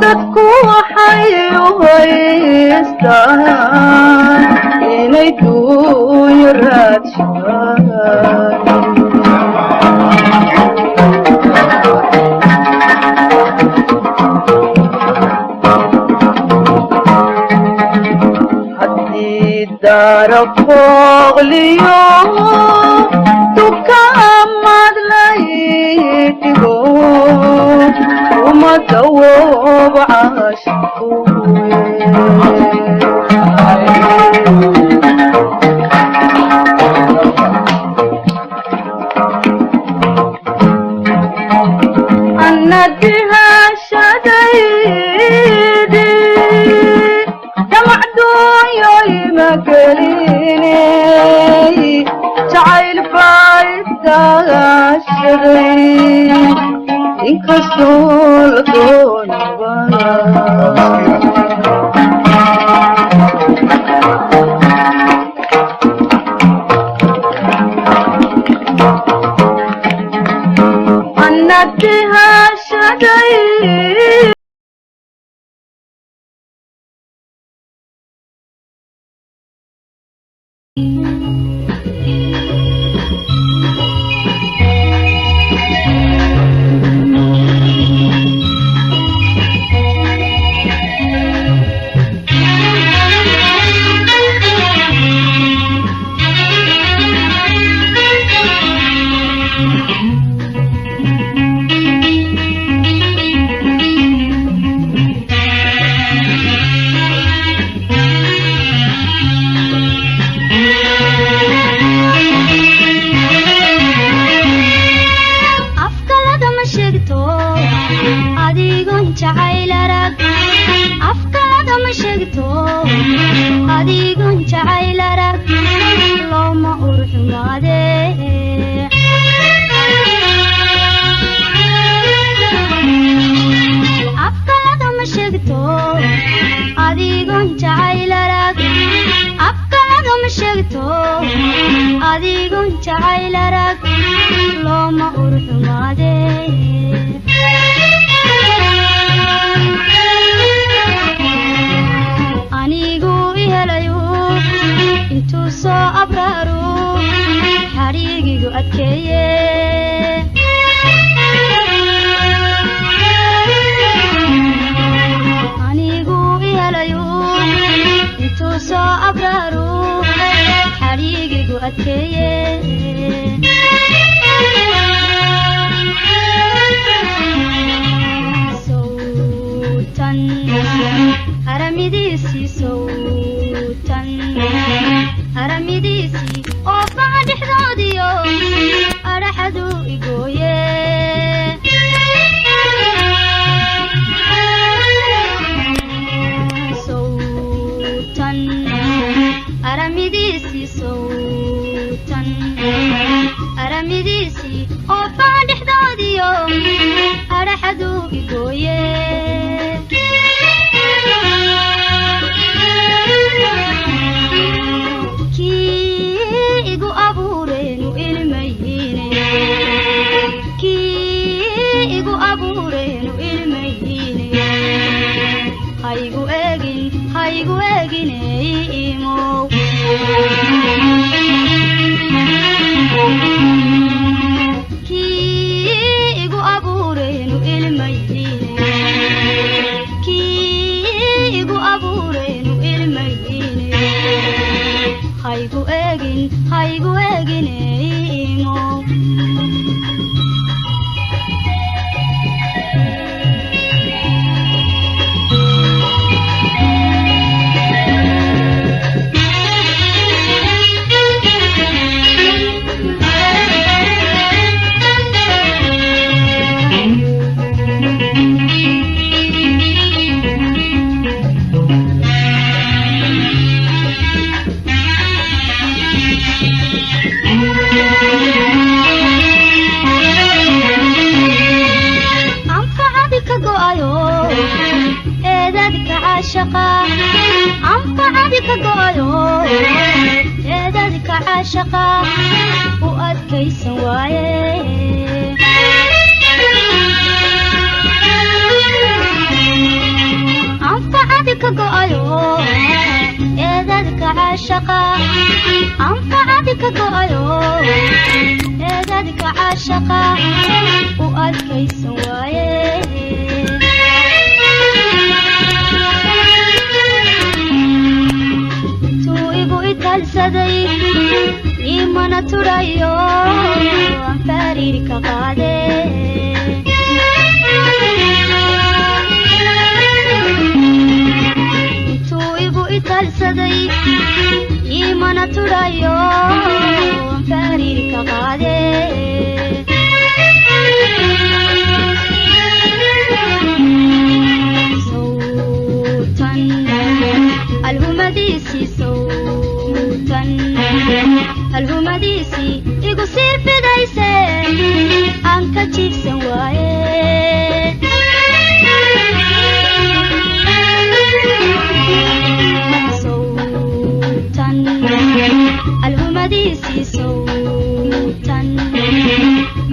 Dadku waxay u haystaan inay duuyo raadshaan. Haddii daara fooqliyo dukaamad laydigo uma dawoob caashku. Anadihashadaydi damacduunyo ima Gelinay jacayl baa idaashaday, inkastoo la doonaba. Anadihashaday. Afka lagama sheegto adigoon jacayl arag. Afka lagama sheegto adigoon jacayl arag. Looma urxumaade. Afka lagama sheegto adigoon jacayl arag. Afka lagama sheegto adigoon jacayl arag. Looma urxumaade. Anigu ihelayo intuu soo abraaro xadhiigigu adkeeye. Anigu ihelayo intuu soo abraaro xadhiigigu adkeeye. Sowtan haramidiisii, sowtan haramidiisii oo faca dhexdoodiyo adhaxadu igooye. Sowtan haramidiisii, sowtan haramidiisii oo faca dhexdoodiyo adhaxadu igooye. Kii igu abuureenu ilmayine, kii igu abuureenu ilmayine, haygu eegin, haygu eegine imow. Kii igu abuureenu ilmayine, kii igu abuureenu ilmayine, haygu eegin, haygu eegine imow. Anfacadi ka go'ayo eedadka caashaqa, anfacadi ka go'ayo eedadka caashaqa u adkaysan waaye. Anfacadi ka go'ayo eedadka caashaqa, anfacadi ka go'ayo eedadka caashaqa u adkaysan waaye. Intuu igu italsaday imana tudhayo aan fariiri ka qaade. Intuu igu italsaday imana tudhayo aan fariiri ka qaade. Sowtan alhumadiisii, sowtan. Alhumadiisii igu sii fidayse, aan ka jiibsan waaye. Sawtan alhumadiisii, sawtan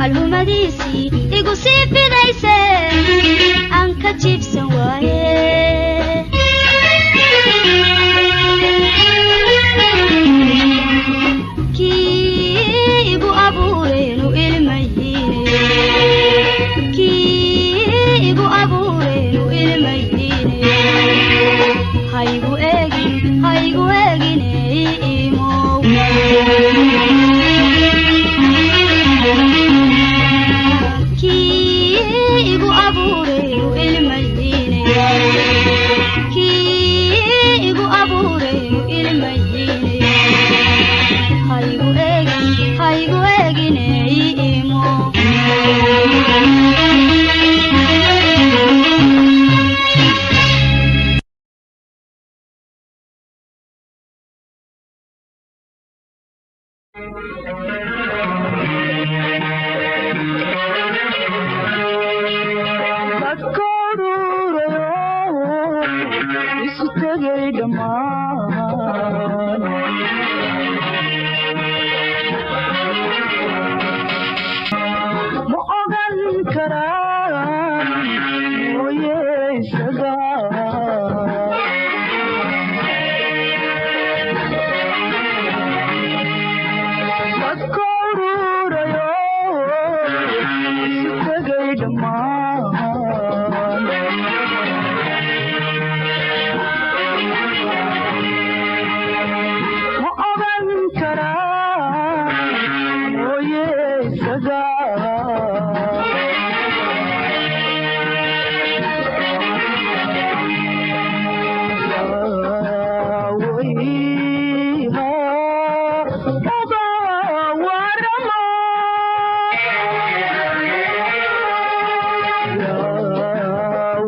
alhumadiisii igu sii fidayse, aan ka jiibsan waaye. Kii igu abuureenu ilmayiine, kii igu abuureenu ilmayiine, haygu eegin, haygu eegine imow. Kii igu abuureenu ilmayiine, kii igu abuureenu ilmayiine, haygu eegin, haygu eegine imow. Dadkoodhuurayo isu tegay dhammaan, ma ogan karaan mooye isaga. Dadkoodhuurayo isu tegay dhammaan, ma ogan karaa mooye isaga. Wayha uga waramo,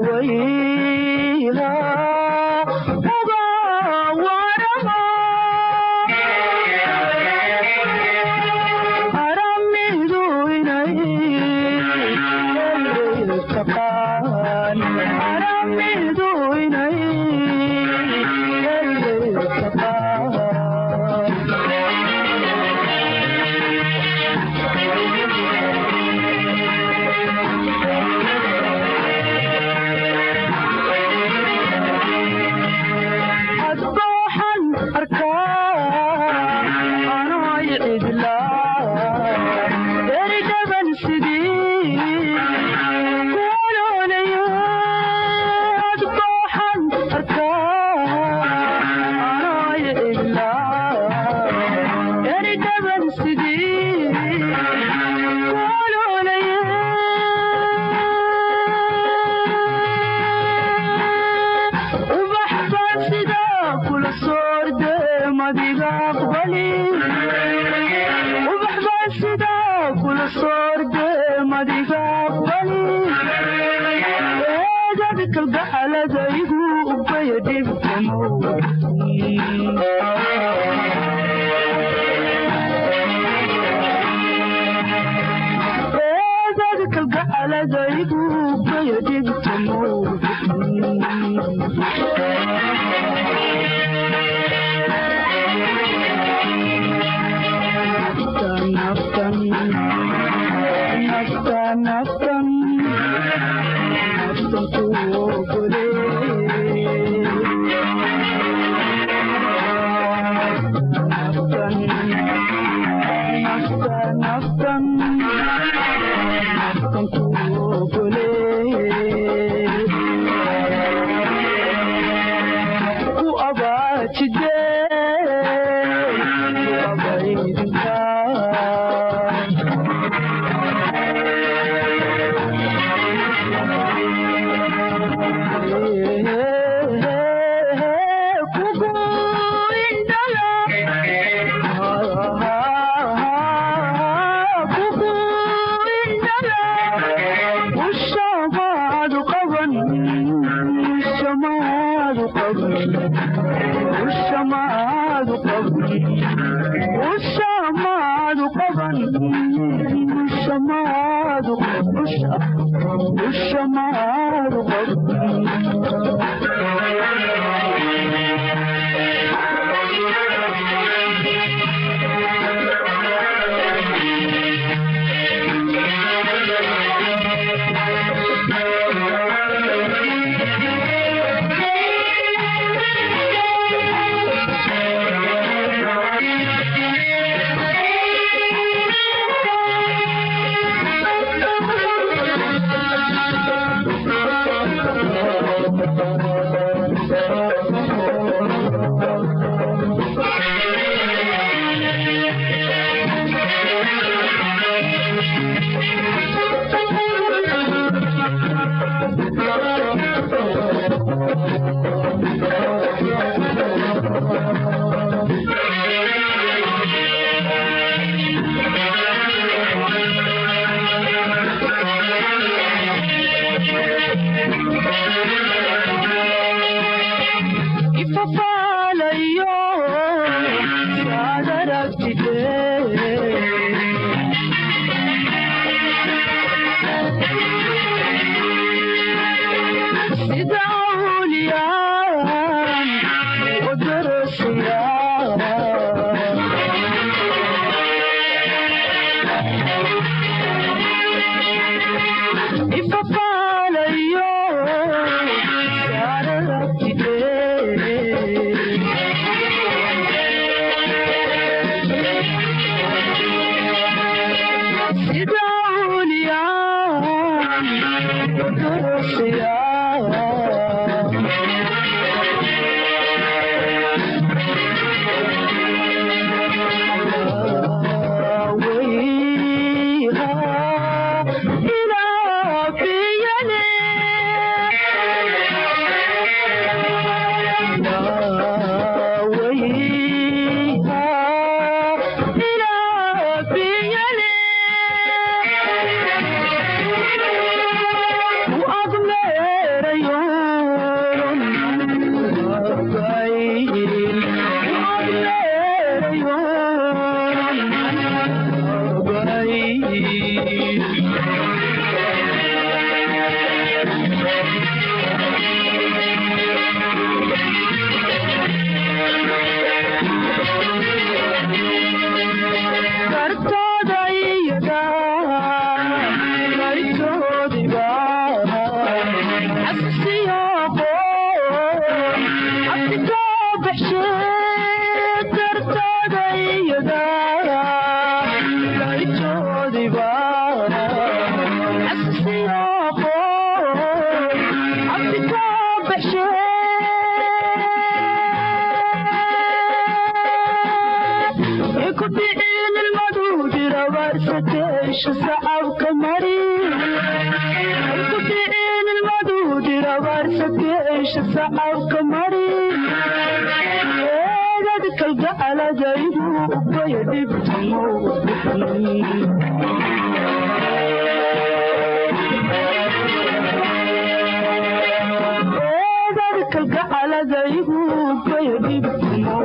wayha uga waramo, aramidu inay taqaan, aramidu inay taqaan. Adbooxan arkaa anoy cidlaa eridhaban sidii kuoloolayo. Adbooxan arkaa anoy cidlaa eridhaban sidii kuoloolayo. Ubax baan sidaa kula soorde, madiga aqbali. Ubax baan sidaa kula soorde, madiga aqbali. Eedad kalgacalada igu ubaya dhibkamow. Eedad kalgacalada igu ubaya dhibkamow. Naftan, naftan, naftan, naftan ku ogole. Naftan, naftan, naftan, naftan ku ogole. Ku abaajide, ku abaydinka. Kugu indhala, kugu indhala, ushamaadu qaban, ushamaadu qaban, ushamaadu qaban, ushamaadu qaban, dusha maadu dusha, dusha maadu qaban. Ifafaalayo saad aragtide. Sida awliyaan u darasayaan. Ifafaalayo saad aragtide. Sida awliyaan u darasayaan. Kartooda iyada kartoodiba xasuusiyo qoon cabdi koo baxshe, kartooda iyada kartoodiba xasuusiyo qoon cabdi koo baxshe. Ku dhicin ilmadu dirabaarsateesha sacabka mari, ku dhicin ilmadu dirabaarsateesha sacabka mari. Eedad kalgacaladaygu ubaya dhibtamo. Eedad kalgacaladaygu ubaya dhibtamo.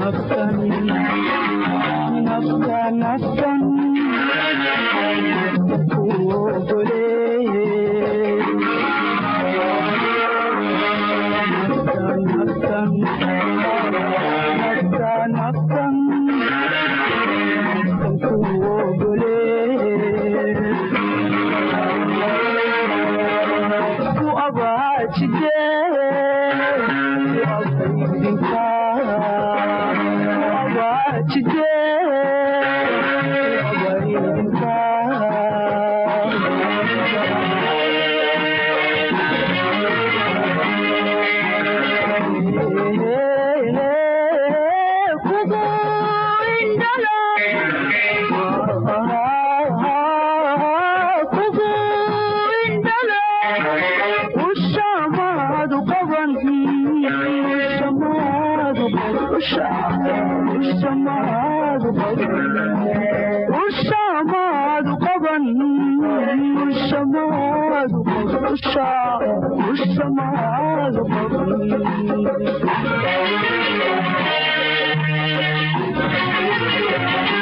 Naftan naftan naftan ku ogoleeye. Naftan naftan naftan naftan ku ogoleeye. Ku abaajide, ku abaydinka, ku abaajide, ku abaydinka. Kugu indhala, kugu indhala, ushamaadu qaban, ushamaadu usha, ushamaadu qaban, ushamaadu qaban. Dusha, dusha maad qaban.